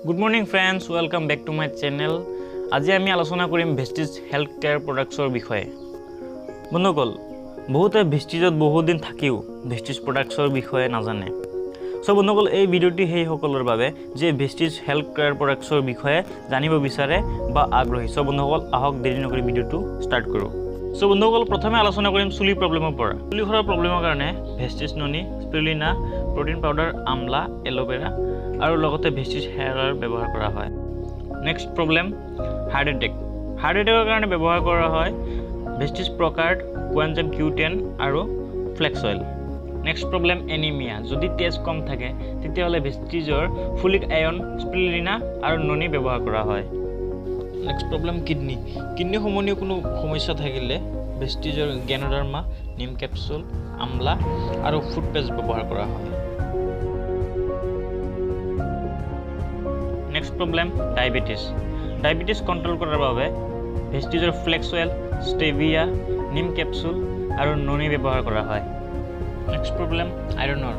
Good morning friends, welcome back to my channel. আজি আমি আলোচনা কৰিম ভেষ্টিজ হেল্থ কেয়াৰ প্ৰডাক্টছৰ বিষয়ে। বন্ধুসকল, বহুতে ভেষ্টিজত বহুদিন থাকিও ভেষ্টিজ প্ৰডাক্টছৰ বিষয়ে নাজানে। চ' বন্ধুসকল, এই ভিডিঅ'টি সেইসকলৰ বাবে যে ভেষ্টিজ হেল্থ কেয়াৰ প্ৰডাক্টছৰ বিষয়ে জানিব বিচাৰে বা আগ্ৰহী। চ' বন্ধুসকল, আহক দেৰি নকৰি ভিডিঅ'টো ষ্টাৰ্ট কৰোঁ। চ' বন্ধুসকল, প্ৰথমে আলোচনা কৰিম চুলিৰ প্ৰব্লেমৰ পৰা। চুলি সৰাৰ প্ৰব্লেমৰ কাৰণে ভেষ্টিজ ননি, স্পিৰুলিনা, প্ৰ'টিন পাউডাৰ, আমলা, এল'ভেৰা আৰু লগতে ভেষ্টিজ হেয়াৰ অইল ব্যৱহাৰ কৰা হয়। Next problem heart attack. Heart এটেকৰ কাৰণে ব্যৱহাৰ কৰা হয় ভেষ্টিজ প্ৰকাৰ্ড, কোএনজাইম Q10 আৰু flax oil. Next problem anaemia. যদি তেজ কম থাকে তেতিয়াহ'লে ভেষ্টিজৰ ফুলিক আয়ৰন, স্পিৰুলিনা আৰু ননি ব্যৱহাৰ কৰা হয়। Next problem kidney. Kidney সম্বন্ধীয় কোনো সমস্যা থাকিলে ভেষ্টিজৰ গেনোডাৰ্মা, নিম কেপচুল, আমলা আৰু ফুড পেষ্ট ব্যৱহাৰ কৰা হয়। Next problem diabetes. Diabetes control কৰাৰ বাবে ভেষ্টিজৰ flax oil, stevia, neem capsule আৰু ননি ব্যৱহাৰ কৰা হয়। নেক্সট প্ৰব্লেম আইৰণৰ।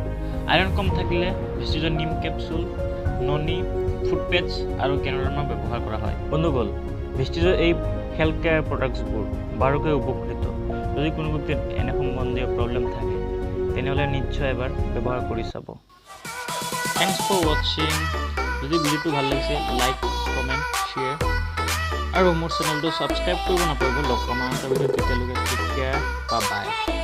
আইৰণ কম থাকিলে ভেষ্টিজৰ নিম কেপচুল, ননি, ফুড পেটছ আৰু গেনোডাৰ্মা ব্যৱহাৰ কৰা হয়। বন্ধুসকল, ভেষ্টিজৰ এই হেল্থ কেয়াৰ প্ৰডাক্টছবোৰ বাৰুকৈ উপকৃত। যদি কোনো ব্যক্তিৰ এনে সম্বন্ধীয় প্ৰব্লেম থাকে তেনেহ'লে নিশ্চয় এবাৰ ব্যৱহাৰ কৰি চাব। Thanks for ৱাচিং। যদি ভিডিঅ'টো ভাল লাগিছে লাইক, কমেণ্ট, শ্বেয়াৰ আৰু মোৰ চেনেলটো ছাবস্ক্ৰাইব কৰিব নাপাহৰিব। লগ পাম আন এটা ভিডিঅ'ত। তেতিয়ালৈকে টেক কেয়াৰ, বা বাই।